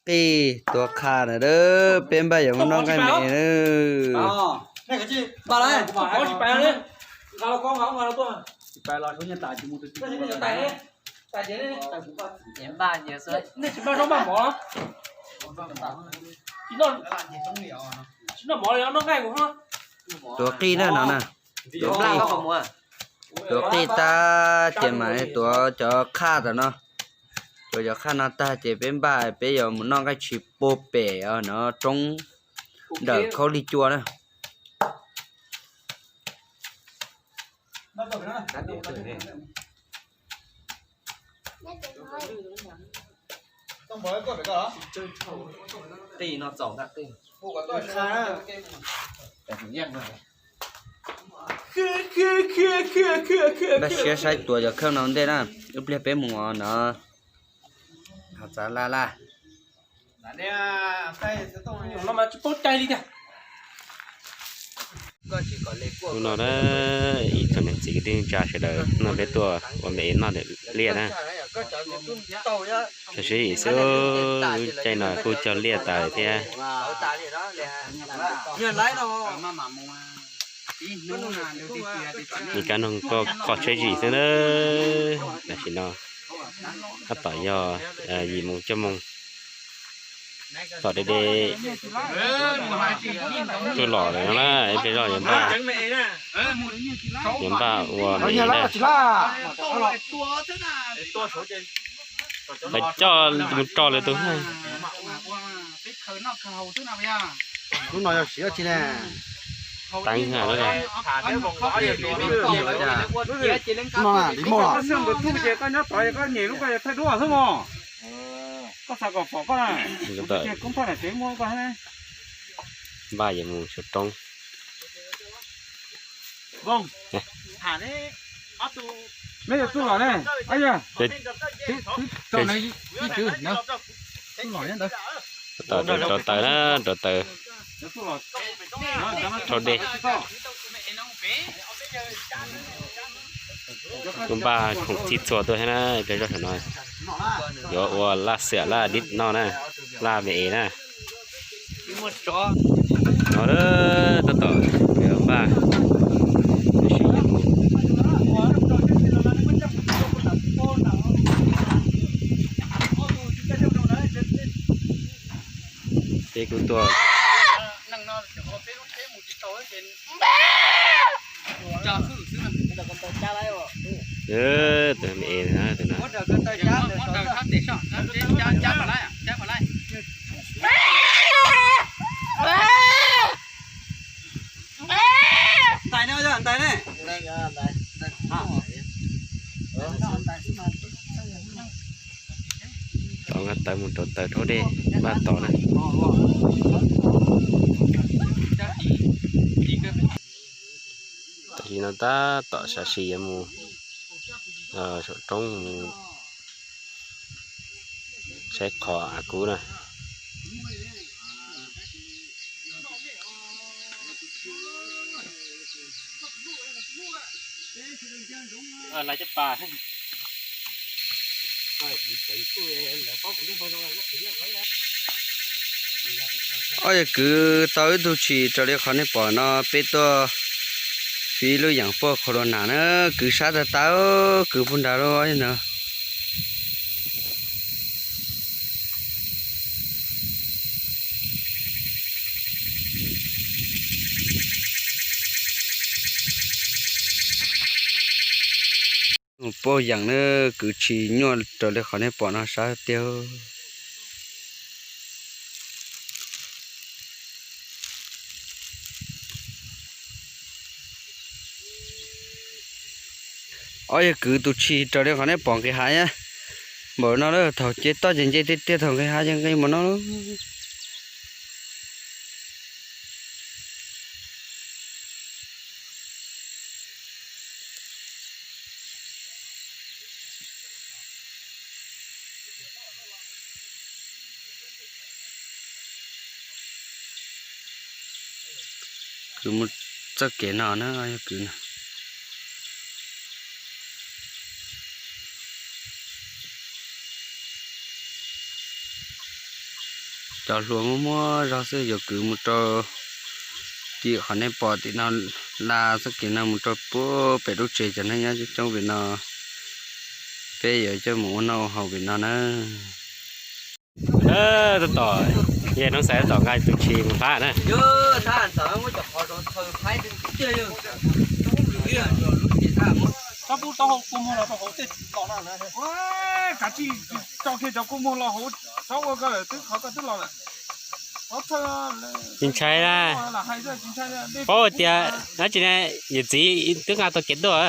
qij tuav qha na, peb npaj yuav mus noj nqaij me na. Tuav qij na no na. Tuav qij tag ces mam tuav cov qhaj tom no. Tuav cov qhaj no tag ces peb npaj peb yuav mus noj nqaij tshis puag pem no roob ntawm khaub lig cua na. Npaj siab saib tuav cov kheej no ntej na, ib pliag peb mus no. Ho txav laj laj. Hnub no na, ib tsoom niam txiv kwv tij neej tsa sawv daws no peb tuaj ua me noj liaj na. Txog sib zim xwb, caij no kuj cog liaj tas thiab. Nws kab noog koj qhov tsheb zim xwb na. Tam sim no tab tom yog yim moos cuaj moos, tom deb deb tuaj los lawm no na. Peb zoj yuav npaj, yuav npaj ua me na. Lawv coj mus tso lawv tus. Teeb ha lawm. Npaj yuav mus saum roob. Rauv taws na, rauv taws rau dej. Kuv npaj khoom txhij txhua tuaj thiab na, peb zoj saum no yuav ua laj xiam laj dib noj na, laj me es na. No tab tom yuav npaj, tab sis yuav mus peb kuj tuaj. Tus me es na, tus no. Tau nqa taws mus rauv taws rhaub dej npaj tod na. Tam sim no tab tom sav si yuav mus saum roob mus saib qhov av kub na. Ob yawg kwv tau ib tug tshis raws li qhov nej pom no, peb tuaj fiv lub yeem puag corona na, kwv sab tag tag, kwv puag nrad lub no. Mus puag yeem na, kwv tshis nyuaj raws li qhov nej pom no sab tiag. Ob yawg kwv tus tshis raws li qhov nej pom nqis hav npaum no, thaum ces toj ces nce tiag tiag, thaum nqis hav ces nqis npaum no. Kwv mus txoj kev no na, yog kwv no. Cov hluas muaj muaj zog xwb yuav kwv mus rau tim qhov nej pom tim no, la txoj kev no mus rau puag pem lub tsev cov neeg nyob coob coob pem no, peb yuav coj mus ua noj ua haus pem no na. Tab tom, yog Noob Xais tab tom nqa tus ntshis mus hlab na. Tsis ntshai na. Paub tias dab tsi ne, yawm txiv twb nqa tau kev tuaj.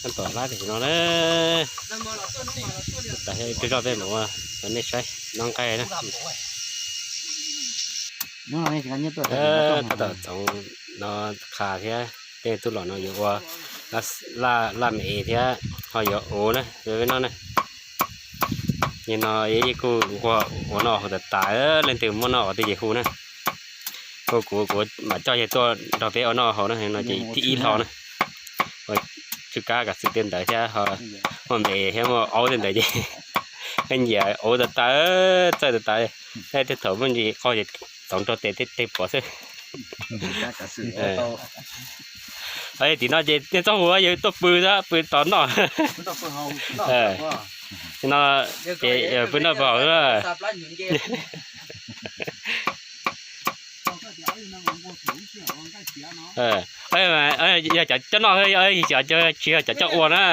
Tab tom hlab tam sim no na, tas peb zoj peb mus ua rau nej saib noj nqaij na. Tab tom txoov no qha thiab, tej tub los no yuav ua laj me es thiab ho yuav ua na, peb noj na. Nim no yeej kuj nquag ua noj haus tas tas, leej twg muaj noj qhov twg ces hu na. Hu kuv, kuv mam coj yawg tuaj nrog peb ua noj haus na, no ces thib ib hlo na. Ua tsw kab kav xwm tej ntawd thiab ho muaj npe thiab muaj aub tej ntawd ces nyiam ua tas tas, txawj tas tas. Tej thaum muaj ntsis qaug ces txoov rau tes tej teg pov xwb. Tim no ces nej txhob hu, yawg tuaj pw xwb, pw tos noj. No ces pw noj pw haus xwb. Yog cov coj noj, tsis yog cov coj ua na.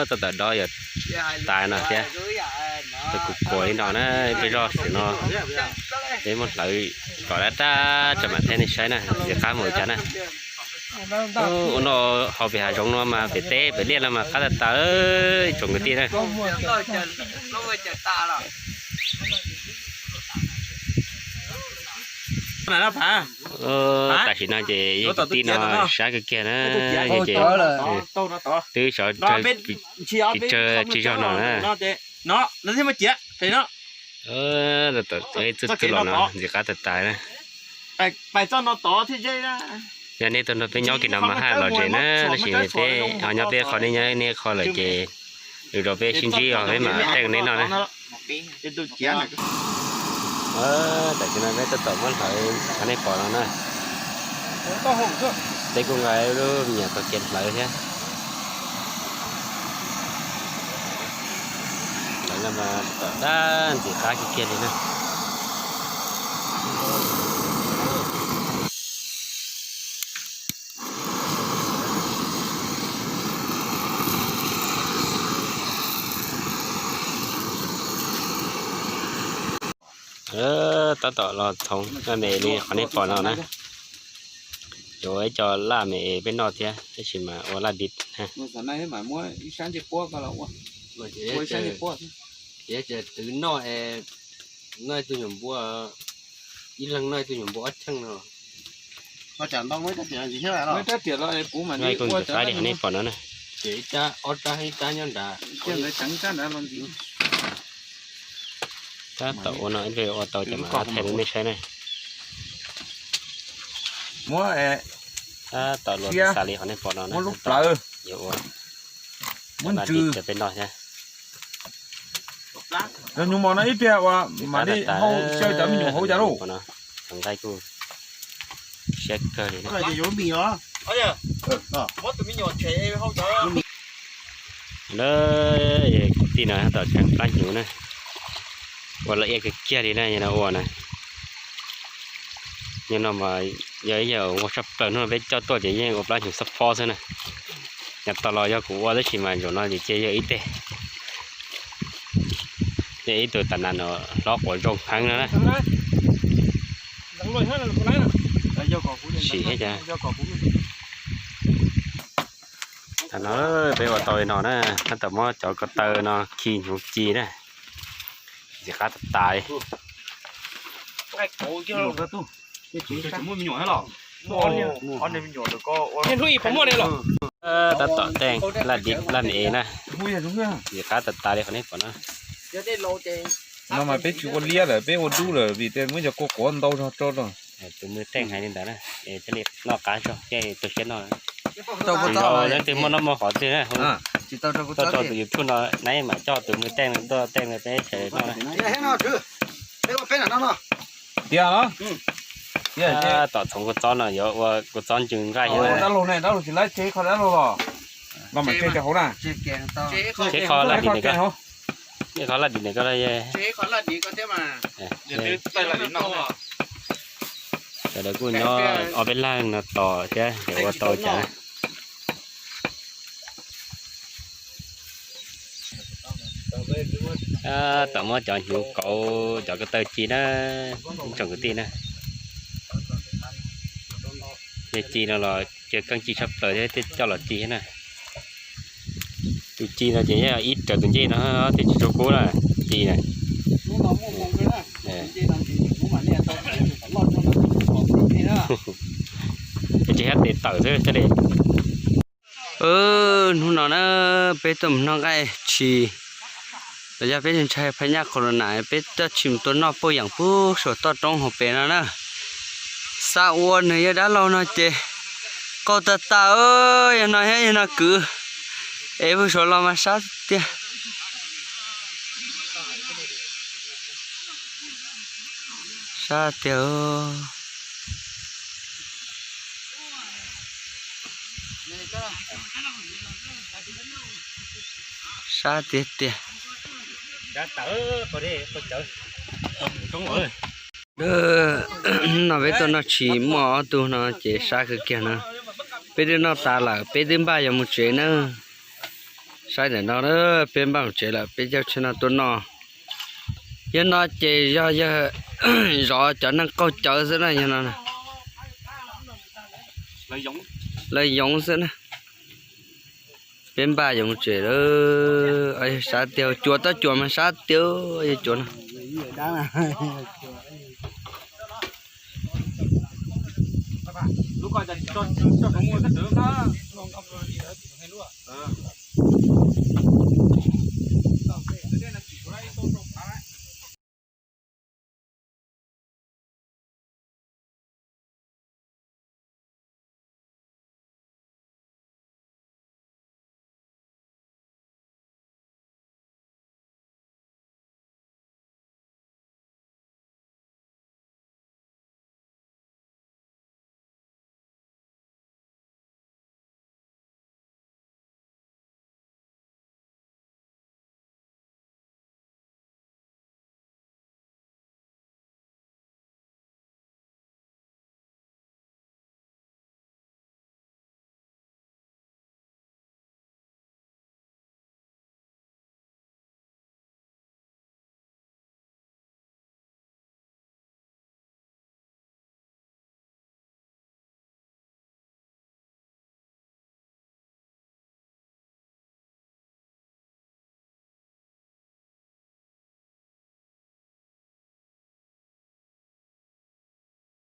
Tab tom dob yog tas no thiab. Kuv kuam li no na, peb zoj tam sim no peb muab hlawv kom dab dab tso mam thaij nej saib na, ntxiv qab mus li cas na. Ua noj haus pem hav zoov no mas pem teb pem liaj no mas qab tas tas, tsoom kwv tij na. Tam sim no ces yog kwv tij no sab kawg kiag na, ces twb sawv tsawg tsawg tsawg zog no na. Txwj txwj los no ntxiv qab tas tas na. Yog nej tuaj nrog peb nyob kiag no mas haj los ze na, tab sis peb ho nyob peb qhov, nej nyob nej qhov lawm ces lwm zaus peb sib ntsib os, peb mam teeb nej noj na. Tam sim no peb tab tom muab hlawv qhov nej pom no na. Peb kuj nqa lub me nyuam taug kev hlawv thiab. Hlawv no mas tom dab ntxiv qab kiag kiag li na. Tab tom los txhoov laj me es li qhov nej pom no na. Yuav ua ib co laj me es peb noj thiab, tab sis mas ua laj div na. Twv noj, noj ib tug nyuam npua, ib leeg noj ib tug nyuam npua ob cheej no. Kuv ntxim qab li qhov nej pom no na. Tab tom ua no ib pliag ua tau ces mam thaij rau nej saib na. Tab tom luag xav li qhov nej pom no na, yuav ua laj div rau peb noj thiab. Yog nyuam mos no ib pliag uas mam li hau xyaw cov me nyuam hauv cas lauj. Nqaij kuj siab kawg li na. Kwv tij no tab tom tseem plab hnyuv na, ua laj iab kawg kiag li na, no ua na. Yog no mas yog ib yam uas tshaj plaws, hnub no peb coj tuaj ces yeej ua plab hnyuv xob pob xwb na. Yav tas los yog kuv ua tab sis mas zaum no ces cia yog ib teg. Yog ib tug tas nas no hlob quav zoo heev no na. Sim thiab cas. Thaum no peb ua tau li no na, tab tom muab cov ko taw no khi hnyuv ci na, ntxim qab tas tas li. Tab tom teej laj div laj me es na, ntxim qab tas tas li qhov nej pom no. No mas peb tsis ua liab lawm, peb ua dub lawm vim tias muab cov kua quav ntau zog tso rau. Tus Mws Teej hais li ntawd na, es thiaj li noj qab zog thiaj tu siab noj. Tus zaum leej twg muaj noj muaj qhov twg na, tuaj rau tus YouTube no, neb mam coj tus Mws Teej tuaj teej peb sawv daws noj na. Tiag los? Tom txhoov kua txob no yuav ua kua txob ntsws nqaij. Dab laug ne, dab laug tsis laib tseg qhov dab laug los? Los mam tseg cov hauv na. Tseg qhov laj dim ne, tseg qhov laj dim ne koj. Sawv daws kuj nyob ob peb leeg no tos thiab ces ua tau cas. Tam muab cov hnyuv kauv cov ko taw ci na, ib tsoom kwv tij na. Yog ci no los cia keej ci tshaj plaws thiab thiaj coj los ci thiab na. Tus ci no ces yog ib raws tus ncej no thiaj tsis tshua kub na, ci na. Ces tsis hab tes tawm xwb thiaj li. Hnub no na, peb tuaj mus noj nqaij tshis los yog peb ntshai phaj nyaj corona, peb tuaj tshis mus tua noj puj yeem puag saum toj roob hauv pes no na. Xav ua nws yog dab laug no ces qaug tag tag, yog no thiab yog no kwv, es puag saud los mas sab tiag. Sab tiag. Sab tiag tiag. No peb tuaj noj tshis muaj ob tug no ces sab kawg kiag no. Peb twb noj tas lawm, peb twb npaj yuav mus tsev na. Saib ntawm no, peb npaj mus tsev lawm, peb caug tsheb no tuaj noj. Yog no ces yog, yog zov cov neeg qaug cawv xwb na, yog no. Lawv yoov xwb na. Peb npaj yuav mus tsev lawm. Sab tiag, cuav tab cuav mas sab tiag, yog cuav no.